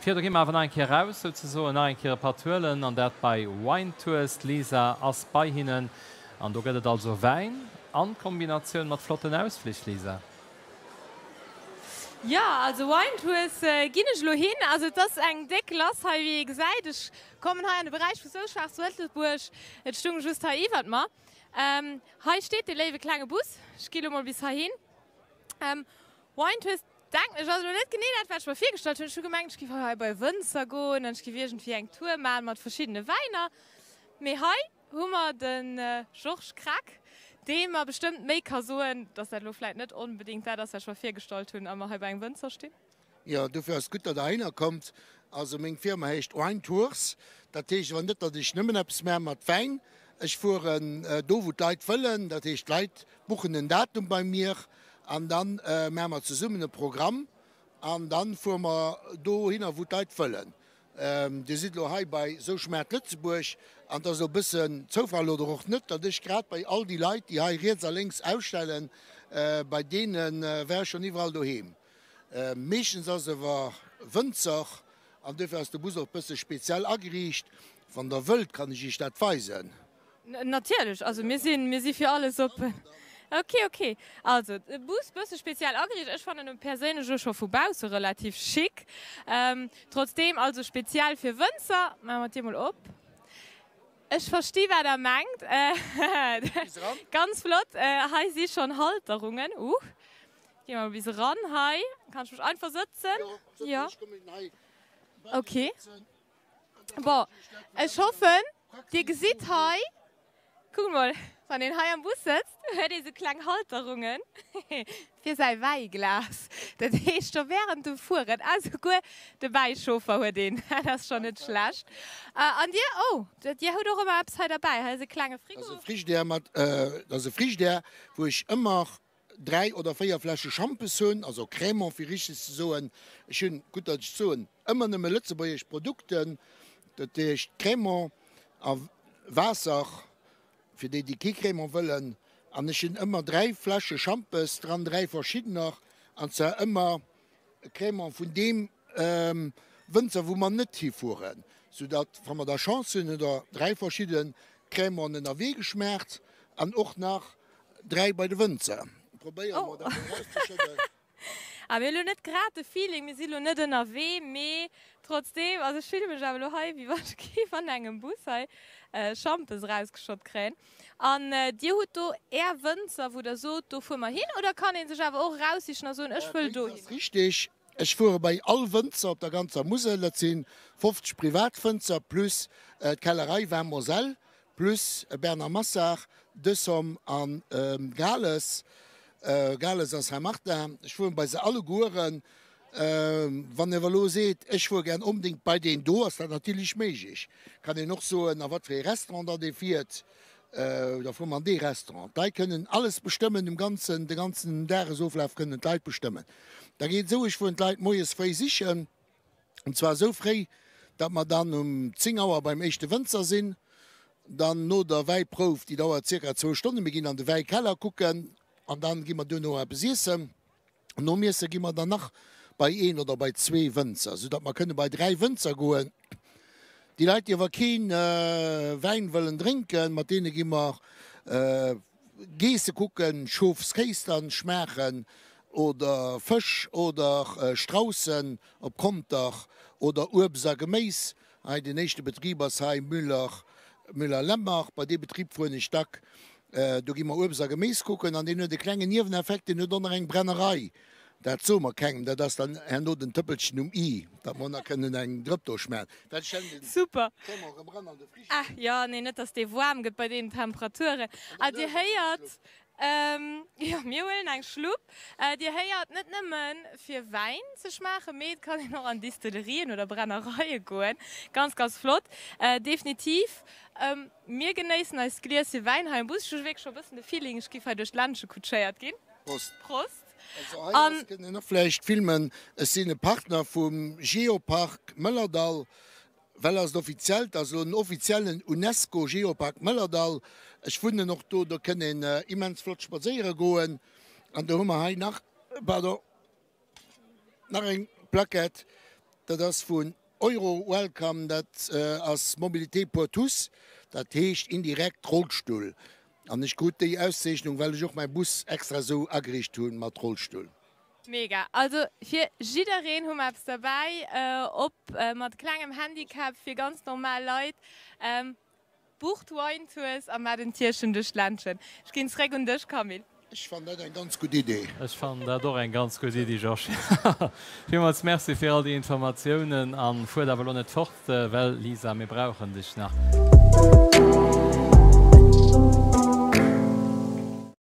Virdu gi mer awer nach eng Kéier raus, souzesoen, nach eng Kéier e Patt huelen, an dat bei Wine Tours. D'Lisa ass bei hinnen an do gëtt et also Wäin an Kombinatioun mat flotten Ausflich, Lisa. Jo, also Wine Tours ginn ech elo hin. Also et ass eng déck lass hei, wéi ee gesäit. Ech kommen hei an de Beräich vu Souschwaarz-Wëttelbuerg. Et stung just hei iwwert mer. Hei steet dee léiwe klenge Bus. Ech gi lo mol bis heihin. Wine Tours, denken ech, ass elo net genee dat, wat ech mer virgestallt hunn. Ech hu gemengt, ech géif hei bei e Wënzer goen an ech géif iergendwéi eng Tour maachen mat verschiddene Wäiner. Mee hei hu mer de Georges Krack, dee mer bestëmmt méi ka soen, dass dat elo vläit net onbedéngt dat ass, wat ech mer virgestallt hunn a mer hei bei engem Wënzer stinn. Jo, dofir ass et gutt, datt Der heihinner kommt. Also meng Firma heescht Wine Tours. Dat heescht awer net, datt ech nëmmen eppes maache mat Wäin. Ech fueren do, wou d'Leit wëllen. Dat heescht, d'Leit buchen en Datum bei mir an da maache mer zesummen e Programm an da fuere mer dohinner, wou d'Leit wëllen. Dir sidd elo hei bei Sou schmaacht Lëtzebuerg an et ass elo e bëssen Zoufall oder och net, datt ech grad bei all déi Leit, déi hei riets a lénks ausstellen, bei deene war ech schonn iwwerall doheem. Meeschtens ass et awer Wënzer an duerfir ass de Bus och bësse speziell ageriicht. Wann der wëllt, kann ech iech dat weisen. Natierlech, also mir sinn, mir si fir alles oppen. Ok, ok. Also de Bus bësse speziell ageriicht. Ech fannen e perséinlech elo scho vu bausse relativ chic. Trotzdeem, also speziell fir Wënzer. Maache mer d'Dier mol op. Ech versti wat der mengt. Ganz flott. Hei si schonn Halterungen. Uuch. Gi mer bis eran hei. Kann ech mech einfach sëtzen? Jo. Ok. Bon, ech hoffen, dir gesitt hei, kuckt mol, wann een hei am Bus sëtzt, huet ee sou kleng Halterunge fir säi Wäiglas. Dat heescht, scho wärend dem Fueren, ah, souguer de Bäichauffer huet een, dat ass schonn net schlecht. An dir, oh, dir hutt och ëmmer eppes hei derbäi, hei ass e klenge Frigo. Dat ass e Frigidaire mat, dat ass e Frigidaire, wou ech ëmmer 3 oder 4 Fläsche Schampes hunn, also Crémant fir richteg ze soen. Ech hunn, gutt datt ech et soen, ëmmer nëmme lëtzebuergesch Produkten, dat heescht Crémant a Waasser fir déi, déi kee Crémant wëllen. An ech hunn ëmmer 3 Fläsche Schampes dran, 3 verschiddener, an zwar ëmmer e Crémant vun deem Wënzer, wou mer net hifueren, soudatt, wa mer da Chance hunn, hutt Der 3 verschidde Crémanten ënnerwee geschmaacht an och nach 3 bei de Wënzer. Probéiere mer dat mol rauszeschëdden. Ah, mir hu lo net grad de Feeling, mir si lo net ënnerwee, mee trotzdeem, also ech fille mech awer lo hei, wéi wann ech géif an engem Bus hei Schampes erausgeschott kréien. An Dir hutt do Är Wënzer, wou Der sot, do fuere mer hin, oder kann ee sech awer och eraussichen a soen, ech wëll dohin? Dat ass richteg. Ech fuere bei all Wënzer op der ganzer Musel, dat si 50 Privatwënzer plus d'Kellerei Vin Moselle plus Bernard Massard, Dessomme a Gales, Gales a Saint-Martin. Ech fuere bei se allegueren. Wann een awer elo seet, ech fuere gären onbedéngt bei deen do, ass dat natierlech méiglech. Kann een och soen, a wat fir ee Restaurant datt ee fiert, da fuere mer an dee Restaurant. D'Leit kënnen alles bestëmmen, dem ganzen, de ganzen Dagesoflaf kënnen d'Leit bestëmmen. Da geet et esou, ech fueren d'Leit moies fréi sichen, an zwar esou fréi, datt mer dann um 10 Auer beim éischte Wënzer sinn. Dann no der Wäiprouf, déi dauert zirka zwou Stonnen, mir ginn an de Wäikeller kucken an dann gi mer duerno eppes iessen. Nom Iesse gi mer dann nach bei een oder bei zwee Wënzer, soudatt mer kënne bei 3 Wënzer goen. Déi Leit, déi awer kee Wäin wëllen drénken, mat deene gi mer Geesse kucken, Schofskéis dann schmaachen oder Fësch oder Straussen op Conter oder Uebst a Geméis. Hei den éischte Betrib ass hei Müller, Müller-Lemmach. Bei dee Betrib fueren ech dack. Do gi mer Uebst a Geméis kucken an deen huet e klengen Nieweneffekt, deen huet och nach eng Brennerei. Dat soe mer kengem, dat ass dann herno den Tëppelchen um i, datt mer och nach kënnen eng Drëpp do schmaachen. Well ech stellen den Super. Crémant erëm eran an de Frigo. Ah jo, nee, net datt dee waarm gëtt bei deenen Temperaturen. Ah, Dir héiert, jo, mir huelen eng Schlupp. Dir héiert, net nëmme fir Wäin ze schmaachen, mee et kann een och an Distillerien oder Brennereie goen. Ganz, ganz flott, definitiv. Mir genéissen eist Glieschen Wäin hei am Bus. Ech hu wierklech scho e bëssen de Feeling, ech giff hei duerch d'Ländche kutschéiert ginn. Prost. Prost. Also hei ass, kënnt een och vläicht filmen, ech sinn e Partner vum Geopark Mëllerdall, well ass et offiziell, et ass elo en offiziellen Unesco Geopark Mëllerdall. Ech wunnen och do, do kënnt een immens flott spadséiere goen. An do hu mer hei nach, pardon, nach eng Plaquette. Dat ass vun Euro Welcome, dat ass Mobilité pour tous, dat heescht indirekt Rollstull. An ech krut déi Auszeechnung, well ech och mäi Bus extra esou ageriicht hu mat Rollstull. Mega! Also fir jiddereen hu mer eppes derbäi, ob mat klengem Handicap, fir ganz normal Leit. Bucht Wine Tours a mat en Tierchen duerch d'Ländchen. Ech ginn zréck un dech Camille. Ech fannen dat eng ganz gutt Idee. Ech fannen dat och eng ganz gutt Iddi, Georges. Villmools Merci fir all déi Informatiounen an fuert awer elo net fort, well Lisa, mir brauchen dech nach.